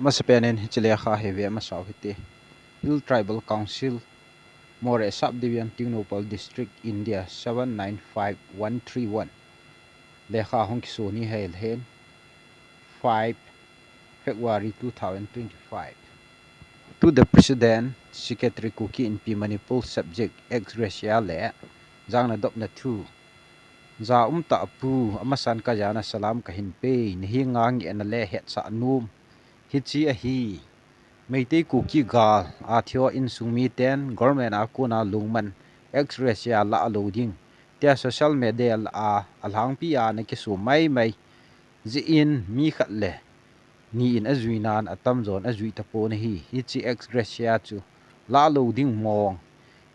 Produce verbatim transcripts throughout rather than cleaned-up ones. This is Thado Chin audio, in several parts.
Masapen in hiche lekha hi ve masau hite. Hill Tribal Council, Moreh Subdivision, Tengnoupal District, India, seven nine five one three one. Lekha hung kisun hi hel hen, five February two thousand twenty-five. To the President, Secretary, Kuki Inpi Manipur, subject ex gratia le jang nadopna thu. Jaum tah pu, amasan kajana salam kahin pe, nahenga ngehna le hetsah nom hiche ahi. Meitei Kuki gal a thi ho insung miten government a kona lungman ex gratia lah lou ding tia social media a alhangpi a ana kisu maimai jeh in mi khat le ni in ajuinan atamjon ajui tapon ahi. Hiche ex gratia chu lah lou ding mong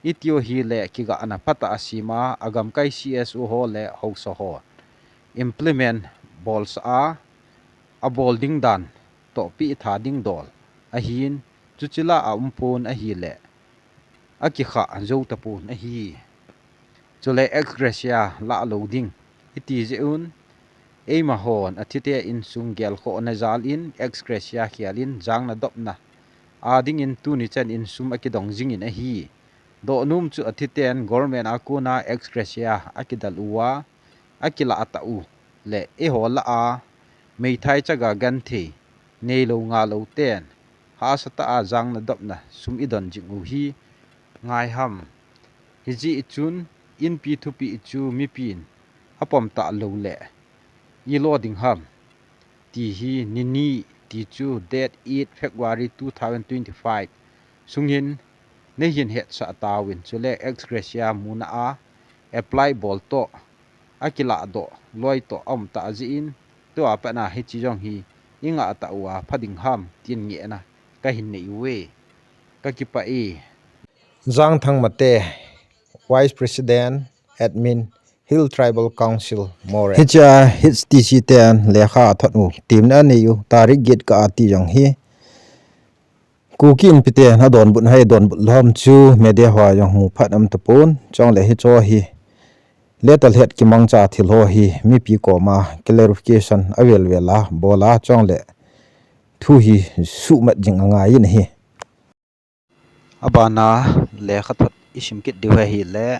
iti u hile kigahna phatah a sema agamkai C S O ho le haosa ho implement bolsah a, abol ding dan toh pehtha ding dol ahin, chuche lah a umpon ahile akikha jou tapon ahi. Chule ex gratia lah lou ding iti jeh un, eima hon athite insung gelkhohna jal in ex gratia khel in jang nadopna a dingin tuni chan in sum akidong jingin ahi. Dohnom chu athiten government a kona ex gratia akidal uva, akilah tah u le eiho lah a meithai chaga genthei neilou ngalou ten hahsatah a jang nadopna sum idon jing u hi ngai ham? Hijeh chun inpi thupeh chu mipin apom talou le ilo ding ham? Ti hi nini ti chu date eight February two thousand twenty-five sungin neihin hetsah tauvin, chule ex gratia muna a apply bol toh, akilah doh loi toh aum tah jeh in, tua pat a hiche jong hi ingah tah uva pha ding ham tin ngehna kahin nei uve. Kakipah e. Jangthang Mate, Vice President, Admin, Hill Tribal Council, Moreh. Hichea H T C ten lekha athot u, temna anei u, tarik get kah a ti jong hi. Kuki Inpi ten adonbut hai donbut lhom chu media hoa jong mu phat aum tapon, chule hicho hi letter het kimangcha thil ho hi mipi koma clarification avel vel a bol a, chule thu hi suhmat jing angai in ahi. Abana lekhathot isim kit diu ahile,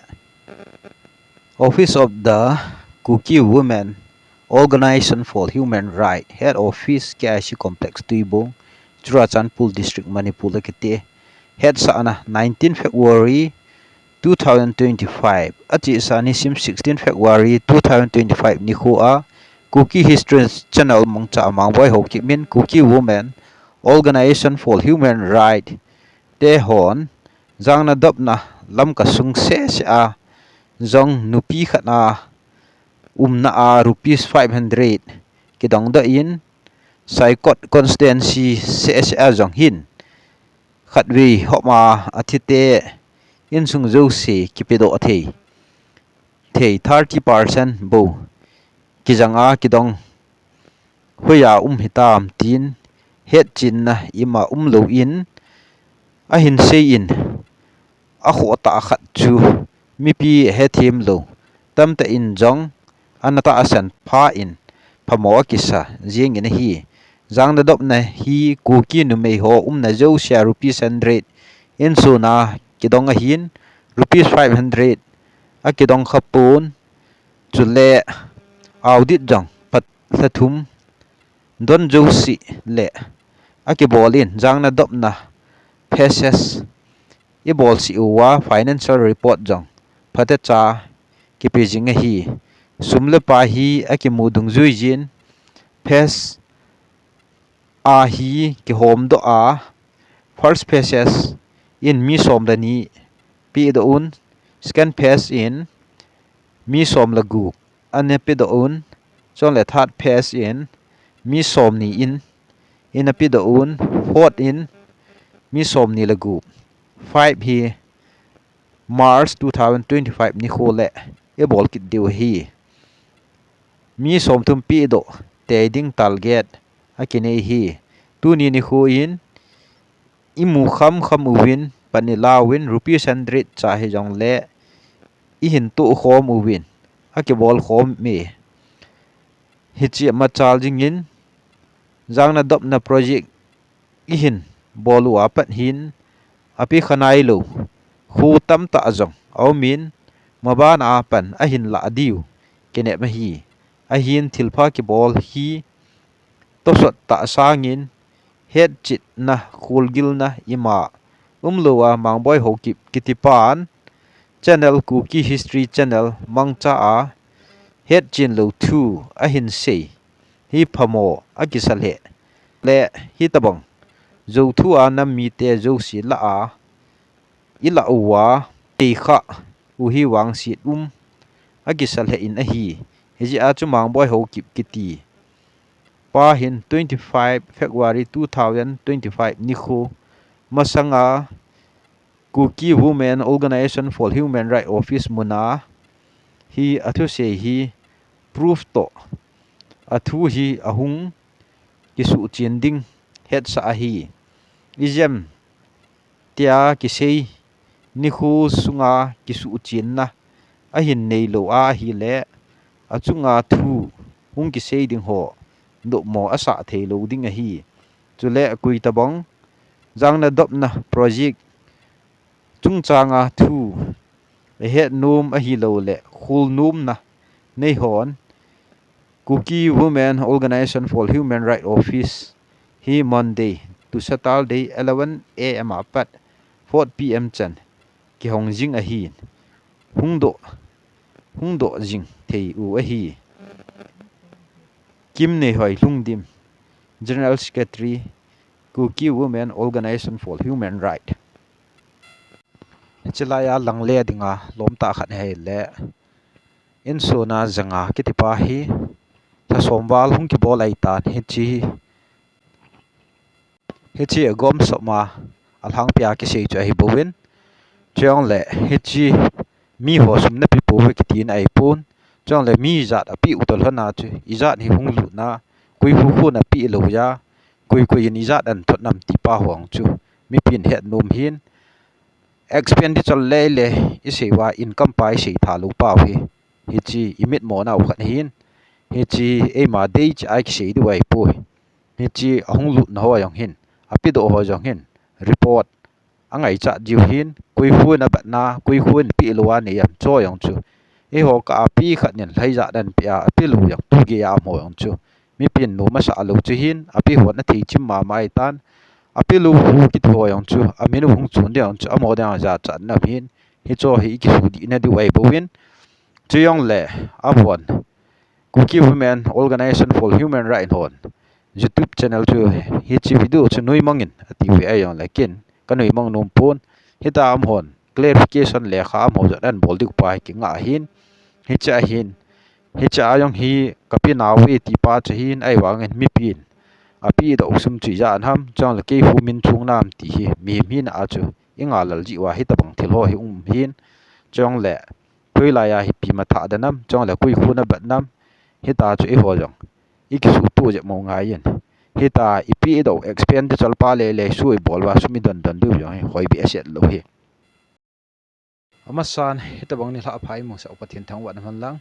Office of the Kuki Women, Organization for Human Rights, Head Office, K I C Complex, Tuibong, Churachandpur District, Manipur, akiti. Hetsahna, nineteen February two thousand twenty-five, achesa nisim sixteen February two thousand twenty-five nikho a, Kuki History Channel mangcha a Mangboi Haokip in Kuki Women, Organization for Human Rights te hon, jang nadopna Lamka sung sese a jong nupi khat a umna a rupees five hundred kidong doh in, Saikot constituency sese a jong hin, khatvei hop a athite insung jouse kipedoh thei, thei thirty percent bou kijang a kidong hoiya um hitam tin hetchenna ima umlou in, ahin sei in, akhoh tah khat chu mipi ahethem lou tamtah in jong ana tahsan pha in phamo akisa jing in ahi. Jang nadopna hi Kuki numei ho umna jousea rupees hundred insung a kidong ahin, rupees five hundred akidong khapon, chule audit jong pat lha thum don jouse le akibol in, jang nadopna phases ibol seh uva financial report jong phatecha kipe jing ahi. Sum le pai hi akimu dungjui jin, phase a hi kihomdoh a, first phases in mi som le ni pedoh un, second phase in mi som le gup ana pedoh un, chule third phase in mi somni in, in apedoh un, fourth in mi somni le gup, five hi March two thousand twenty-five nikho le ibol kit diu ahi. Mi somthum pedoh tei ding target akinei ahi. Tuni nikho in imu khamkham uvin, pan ilauvin, rupees hundred cha hijongle ihin tohkhom uvin, akibol khom e. Hiche machal jingin, jang nadopna project ihin bol u apat hin, api khanai lou kho tamtah jong aumin, maban apan ahin lah diu kinep ahi. Ahin thilpha kibol hi tosot tah sangin, hetchetna, kholgilna ima umlou a Mangboi Haokip kitipan channel, Kuki History Channel mangcha a hetchen lou thu ahin sei hi phamo akisa lheh le, hitobang jou thu a nam mite jouse lah a ilah uva, tei kha u hi vangset um akisa lheh in ahi. Hijeh a chu Mangboi Haokip kiti pa hin twenty-five February two thousand twenty-five nikho masanga Kuki Women Organization for Human Rights Office muna hi athusei hi proof toh athu hi ahung kisuhchen ding hetsah ahi. Ijeh tia kisei nikho sunga kisuhchenna ahin neilou ahile, achunga thu hung kisei ding ho nopmo asah theilou ding ahi. Chule koitabang jangna dopna project chungchanga thu ahet nom ahilouleh kholnomna neihon, Kuki Women Organization for Human Rights Office hi Monday to Saturday eleven A M apat four P M chan kihong jing ahin, hungdoh, hungdoh jing thei u ahi. Kimneihoi Lhungdim, General Secretary, Kuki Women Organization for Human Rights. Hiche laiya lang le dinga lom tah khat ahile, Insona Janga kitipa hi lhasom val hung kibol ahitan, hiche, hiche agom soma alhangpia kisei chu ahibouvin, chujongle hiche miho sum napeh pouve kitin ahipon, chujongle mi ijat apeh u toh lhona chu ijat hi hung lutna, koi khu khu napeh lou a, koi koi in ijat ahin thot nam tipa ho chu mipin het nom hin, expenditure leile isei uva income pa isei tha lou pau hi, hiche imitmo nau khat ahin, hiche eima deicha kisei diu ahipoi. Hiche ahung lutna ho jong hin, apedoh ho jong hin, report angaichat jiu hin, koi khu in abatna, koi khu in apeh lou a nei ham chu jong chu, eiho kah a pi khat nin lhaijat ahin peh a, apeh lou jong tugei a um ho jong chu mipin nom asah lou chu hin, apeh hon athei chim mama ahitan, apeh lou khu kiti ho jong chu amin u hung chun ding jong chu amaho dinga jachatna um hin, hicheho hi ikisuhdihna diu ahibouvin, chujongle amahon Kuki Women Organization for Human Rights hon YouTube channel chu hiche video chu nuimang in atiuve, ahijongle ken kanuimang nom pon, hitia amahon clarification lekha amaho jong ahin bol diu pa hi kinga ahin, hichea hin, hichea jong hi kapeh nauve tipa chu hin, ahivangin mipin apedoh sum chu ijat ham, chujongle kei khu min chung nam ti hi mihem hina a chu inga lel jeh uva hitobang thil ho hi um hin, chujongle hoilaiya hi ipi matha dem nam, chujongle koi khu in abat nam, hitia chu eiho jong ikisuhtoh jep mo ngaiyin, hitia ipedoh expenditure pa leile sui bol uva sum idon don diu jong hi hoibeh aset lou hi. Amasan, hitobang nilhah pha imusah u Pathen thangvahna man lang,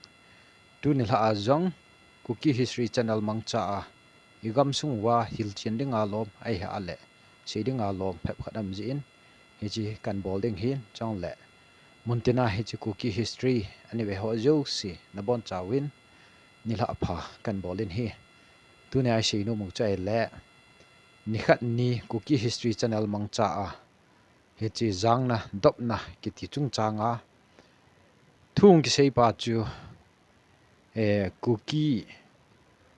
tuni nilhah a jong Kuki History Channel mangcha a igamsung uva hilchen dinga lom ahileh sei dinga lom phabep khat aum jeh in, hiche kahin bol ding ahin, chujongle muntina hiche Kuki History anive ho jouse nabonchauvin nilhah pha kahin bol in ahi. Tunia isei nom u chu ahile, nikhat ni Kuki History Channel mangcha a hiche jangna dopna kiti chungchanga thu hung kisei pa chu, eh, Kuki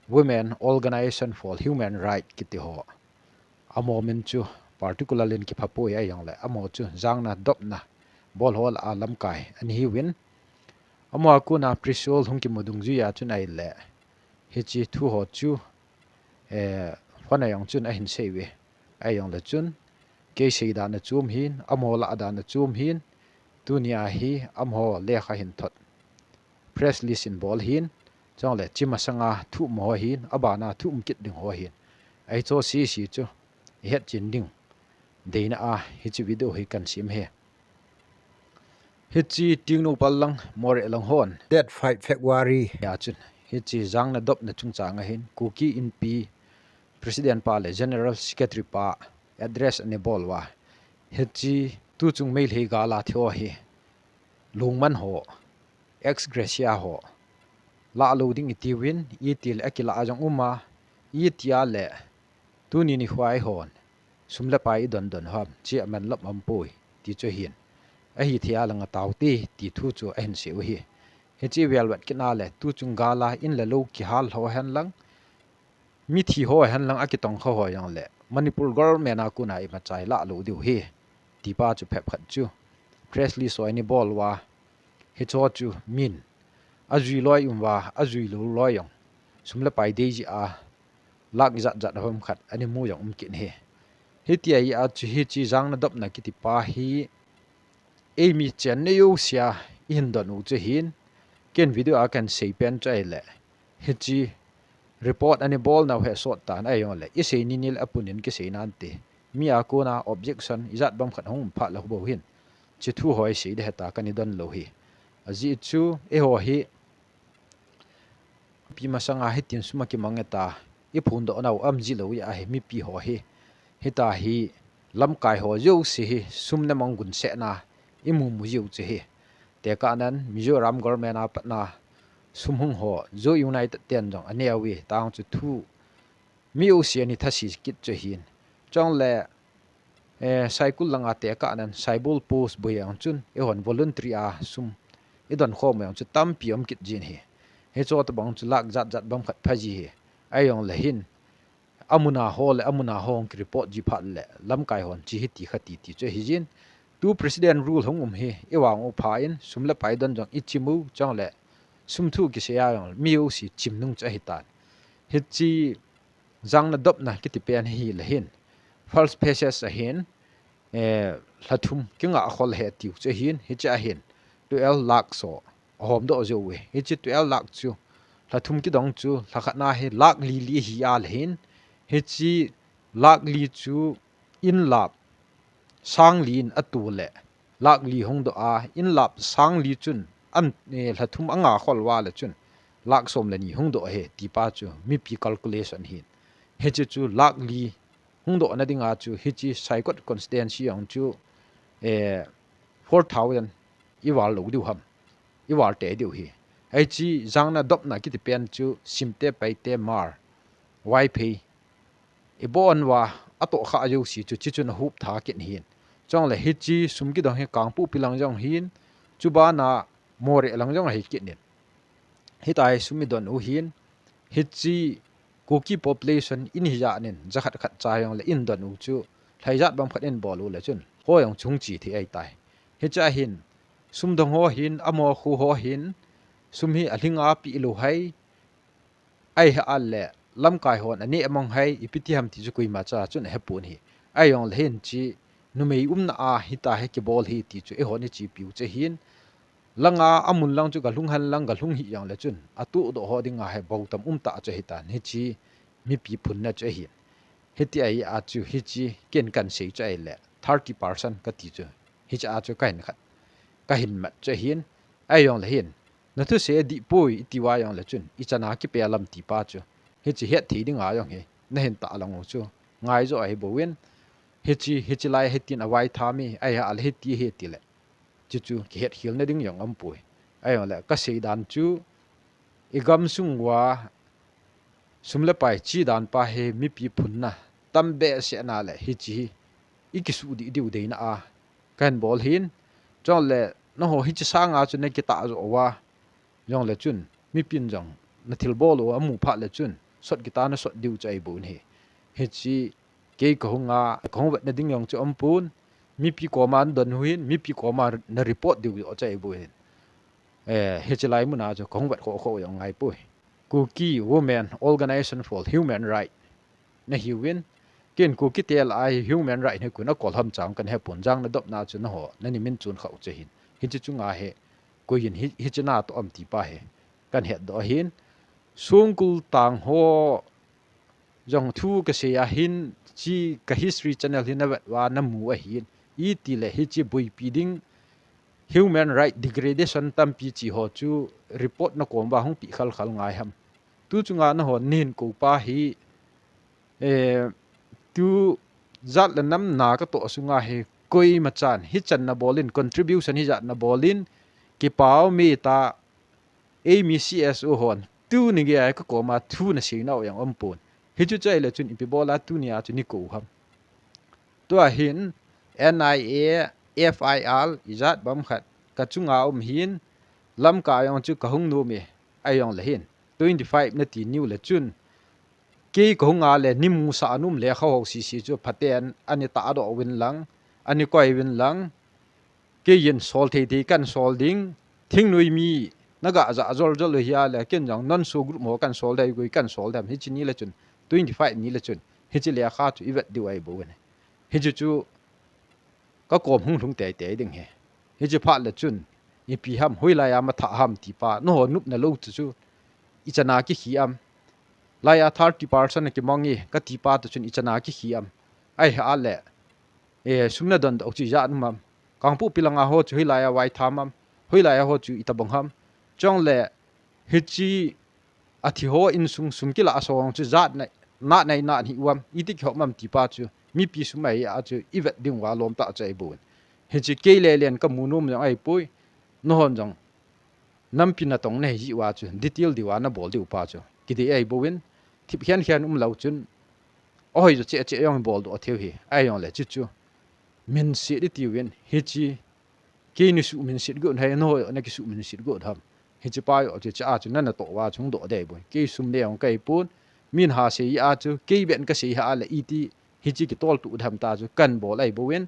Women Organization for Human Rights kiti ho, amaho min chu particular in kipha poi, ahijongle amaho chu jangna dopna bol ho lah a lamkai ana hiuvin, amaho a kona press hung kimu dungjuia chun ahile, hiche thu ho chu, eh, phone a jong chun ahin seiuve. Ahijongle chun, kei seidan a chu um hin, amaho lahdan a chu um hin, tunia hi amaho lekha hin thot, press release in bol hin, chujongle hiche masanga thu um ho hin, abana thu um kit ding ho hin, hicheho sese chu ihetchen ding deina a hiche video hi kahin sem ahi. Hiche Tengnoupal lang, Moreh lang hon, date five February a chun, hiche jangna dopna chungchanga hin Kuki Inpi President pa le General Secretary pa address anabol uva, hiche tuchung Meitei gal a thi ho hi lungman ho, ex gratia ho, lah lou ding itiuvin, itile akilah jong uma, itia le tuni nikho a eihon sum le pai idon don ham, hiche aman lou ampoi, ti chu ahin. Ahithei a lang ataute, ti thu chu ahin sei u ahi. Hiche velvet kit a le tuchung gal a in le lou kihal ho henlang, mithi ho henlang akitongkha ho jongle Manipur government a kona imacha ilah lou diu ahi, ti pa chu phep khat chu press release ho anabol uva, hicheho chu min ajui loi um uva, ajui lou loi jong sum le pai dei jeh a lakh ijat jat ahom khat anamu jong um kit ahi. Hitia hi a chu hiche Jangnadopna kiti pa hi eimi chennei jouse a ihin don u chu ahin, ken video a kahin sei pen chu ahile, hiche report anabol nau hi asot tan, ahijongle isei nini le apun in kisei nante, mi a kona objection ijat bang khat hung um phat le khu bou hin hiche thu ho isei ding ahi ta, kana don lou ahi. Ajeh chu eiho hi mipi masanga hitin sum akimang e ta, iphondoh nau um ji lou ahi, mipi ho hi, hitia hi lamkai ho jouse hi sum ne mang gunsetna imu mu jiu chu ahi. Tekahnan Mizoram government a patna sum hung ho Zo United ten jong aneo e, tang chu thu mi jouse ana thase kit chu ahin. Chule eh, Saikul langa tekahnan Saibol post boi jong chun eihon voluntary a sum idon khom jong chu tampi um kit jin ahi. Hicheho tobang chu lakh jat jat bang khat pha ji ahi. Ahijongle hin amun a ho le amun a ho hung kireport ji phat le lamkai hon hiche hiti khati ti chu ahi jin. Tu President rule hung um hi ivang u pha in sum le pai don jong ichim u, chule sum thu kisei a jong mi jouse chim nung chu ahitan. Hiche Jangnadopna kiti pen hi ahile hin first phase a hin, eh, lha thum kingah khol ahi tiu chu ahin, hiche a hin twelve lakh so ahomdoh jiu ahi. Hiche twelve lakh chu lha thum kidong chu lha khat na hi lakh li li ahi a le hin, hiche lakh li chu in lap sang li in ato le lakh li hung doh a, in lap sang li chun an, eh, lha thum anga khol uva le chun lakh som le ni hung doh ahi, ti pa chu mipi calculation ahin. Hiche chu lakh li hung doh na dinga chu hiche Saikot constituency jong chu, eh, four thousand ival lou diu ham, ival tei diu ahi. Hiche Jangnadopna kiti pen chu Simte, Paite, Hmar, Vaiphei, ibon uva atoh kha jouse chu hiche chun ahup tha kit ahin. Chule hiche sum kidong hi Kangpokpi lang jong ahin, chubana Moreh lang jong ahi kit in. Hitia hi sum idon u hin, hiche Kuki population in hijat in, jakhat khat cha jongle in don u chu lha ijat bang khat in bol u le chun ho jong chu hung che thei ahitai. Hiche a hin sum dong ho hin, amaho khu ho hin, sum hi alhinga pe lou hai, ahi a le lamkai hon aneh mang hai, ipi ti ham ti chu koima cha chun ahepon ahi. Ahijongle hin hiche numei umna a hitia hi kibol ahi ti chu eihon ichepiu chu ahin. Langa amun lang chu galhung hen lang, galhung hih jongle chun atohdoh ho dinga hi bou tam um tah chu ahitan, hiche mipi phunna chu ahin. Hitia hi a chu hiche ken kahin sei chu ahile thirty percent kati chu, hiche a chu kahin khat, kahin mat chu ahin. Ahijongle hin nathusei adih poi iti uva jongle chun ichan a kipe lam ti pa chu hiche hetthei dinga jong hi nahin tahlang u chu ngai jo ahi bouvin, hiche, hiche lai hitin avaitham e, ahi a le hiti ahi tile chuchu kihetkhelna ding jong aumpoi. Ahijongle kasei dan chu igamsung uva sum le pai che dan pa hi mipi phunna tam behseh na le hiche hi ikisuh dih diu deina a kahin bol ahin. Chule nangho hiche sanga chu nakitah jo uva jongle chun mipin jong nathilbol u amu phat le chun sot kita nasot diu chu ahi bouvin ahi. Hiche kei kahunga, kahung vetna ding jong chu aumpon, mipi koma nadon u hin, mipi koma nareport diu joh chu ahi bouvin ahi. Eh, hiche lai muna chu kahung vet khoh khoh jong angaipoi. Kuki Women Organization for Human Right nahiuvin, ken Kukite lah a hi human right hi koin akol ham cha kahin hepon, Jangnadopna chu nangho nani min chun khah u chu ahin. Hiche chunga hi koiyin hi, hiche natoh am ti pa hi kahin hetdoh ahin. Songkul tang ho jong thu kasei a hin, hiche ka History Channel hi navet uva namu ahin, itile hiche boipi ding human right degradation tampi che ho chu report nakom uva hung pe khal khal ngai ham. Tu chunga nangho nahin kou pa hi, eh, tu jat le nam na katoh sunga hi koima chan hichan nabol in, contribution hijat nabol in, kipah um e ta, eimi C S O hon tuni geiya kakoma thu nasei nau jong umpon. Hichu chu ahile chun ipi bola tunia chu neikou ham. Tua hin N I A, F I R, ijat bang khat kachunga um hin, Lamka jong chu kahung nom e, ahijongle hin twenty five nati niu le chun, kei kahung a le neimusah nom lekha ho sese chu phaten anei tahdoh uvin lang, anei koi uvin lang, keiyin sol thei thei kahin sol ding, thingnoi mi naga ja jol jol u hia le, ken jong non-SoO group ho kahin sol dei, koi kahin sol dem, hiche ni le chun, twenty five ni le chun, hiche lekha chu ivet diu ahibou in. Hiche chu kakom hung lhung tei tei ding ahi. Hiche phat le chun, ipi ham, hoilaiya matha ham tipa, nangho nopna lou chu chu, ichan a kikhi am. Laiya thirty percent kimang e katipa toh chun ichan a kikhi am. Ahile, e, sum nadondoh chu ijat um am. Kangpokpi langa ho chu hoilaiya vaitham am. Hoilaiya ho chu itobang ham. Chule, hiche athi ho insung sum kilah a song chu jat nai, na nai na hi uvam, iti kihop um am tipa chu, mipi sum ahi a chu ivet diu alom tah chu ahibou in. Hiche kei le len kamu nom jong ahipoi, nanghon jong nampi natong nahi jeh uva chu, detail diuva nabol diu pa chu kidei ahibou in, thip khen khen umlou chun, ahoi jo cheh cheh jong boldoh thei u ahi, ahijongle chuchu minset iti uvin, hiche kei neisuh minset got ham, nangho nakisuh minset got ham. Hiche pa jong chu, chea chu nanatoh uva chu hung doh dei bou. Kei sum neh jong kahipon, min ha sei a chu, kei beh in kasei hih a le iti, hiche kitol tuh dem ta chu kahin bol ahibou in.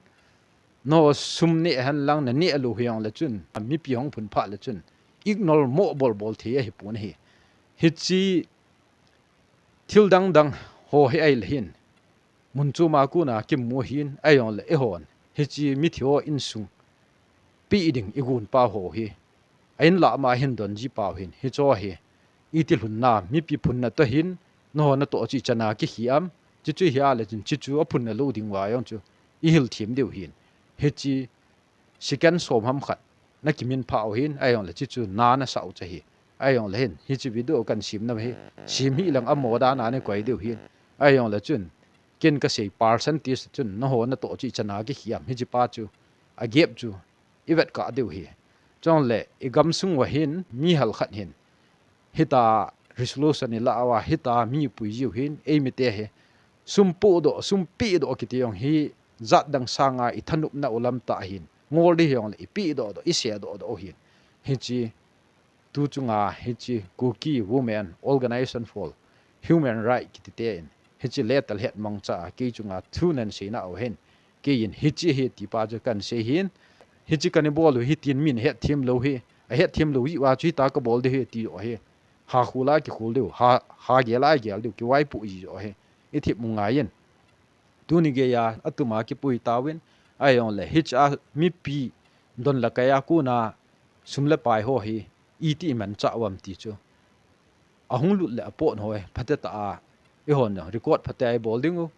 Nangho sum neh hen lang naneh lou hijongle chun, mipi hung phun phat le chun, ignore mo bol bol thei ahipon ahi. Hiche thil dang dang ho hi ahile hin, mun choma kona kimu ahin, ahijongle eihon hiche mithi ho insung peh ding igon pau ho hi, a inlah ma hin don ji pau hin, hicheho hi iti lhunna, mipi phunna toh hin, nangho natoh chu ichan a kikhi am, chuchu hia le chun, chuchu aphunna lou ding uva jong chu ihil them diu ahin. Hiche second som ham khat nakimin phah u ahin, ahijongle chuchu na nasah u chu ahi. Ahijongle hin, hiche video kahin sem nau hi, sem hih lang amaho dan a neikoi diu ahin. Ahijongle chun, ken kasei percentage chun, nangho natoh chu ichan a kikhi am, hiche pa chu, a gap chu ivet kah diu ahi. Chule, igamsung uva hin, mi hal khat hin, hitia resolution ilah uva, hitia mi ipui jiu hin, eimite hi, sum pohdoh, sum pehdoh kiti jong hi, jat dang sanga ithanopna u lam tah ahin, ngol ding hijongle ipehdoh doh, isedoh doh u ahin. Hiche, tu chunga hiche Kuki Women Organization for Human Right kiti te in, hiche letter head mangcha a kei chunga thu nahin sei nau hin, keiyin hiche hi tipa chu kahin sei ahin, hiche kana bol u hitin min ahetthem lou hi, ahetthem lou jeh uva chu hitia kabol diu ahi ti joh hi, ha khol a kikhol diu, ha, ha gel a gel diu, kivaipoh ji joh hi, ithip u ngai in. Tuni geiya atuma kipui tauvin, ahijongle hichea mipi don le kai a kona sum le pai ho hi iti imanchah uvam ti chu, ahung lut le apot ho hi phatetah a eihon jong record phatea ibol diu.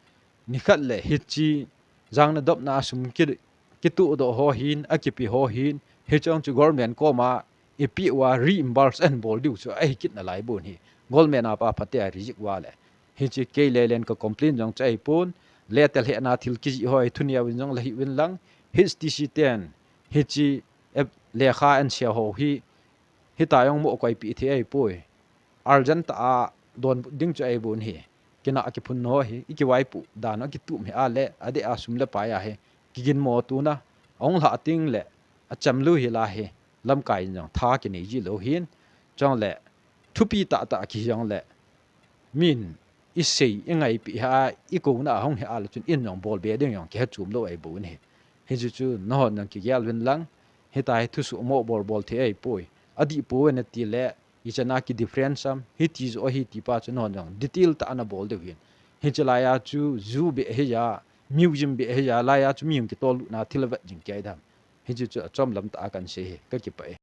Nikhat le hiche jang nadopna a sum ki, kitohdoh ho hin, akipe ho hin, hiche jong chu government koma ipeh uva reimburse ahin bol diu chu ahi kit nalai bon ahi. Government a pa phatea reject uva le. Hiche kei le len ka complain jong chu ahipon, letter head na thil kijih ho hi thuneo in jong lahih uvin lang, H T C ten hiche, eh, lekha ahin sei ho hi, hitia jong mo koipeh thei ahipoi. Urgent tah a donbut ding chu ahibon ahi. Kinah kiphun ho hi, ikivaipoh dan u akitum hih a le, adeh a sum le pai a hi kiginmo tona ahung lhah teng le, achamlou hila hi, lamkai in jong tha kinei ji lou hin, chule thupi tahtah kihi jongle, min isei, ingaipeh hih a, ikouna ahung hih a le chun in jong bolbe ding jong kihe chom lou ahibon ahi. Hichu chu nanghon jong kigel uvin lang, hitia hi thusoh mo bol bol thei ahipoi. Adihpoi nati le, ichan a kidifference am, hiti joh ahi tipa chu nanghon jong detail tah a nabol diu hin. Hiche laiya chu ju beh hija, museum beh hija, laiya chu mi hung kitol lutna thil avet jing kei dem. Hichu chu achom lam tah a kahin sei ahi, kakipah e.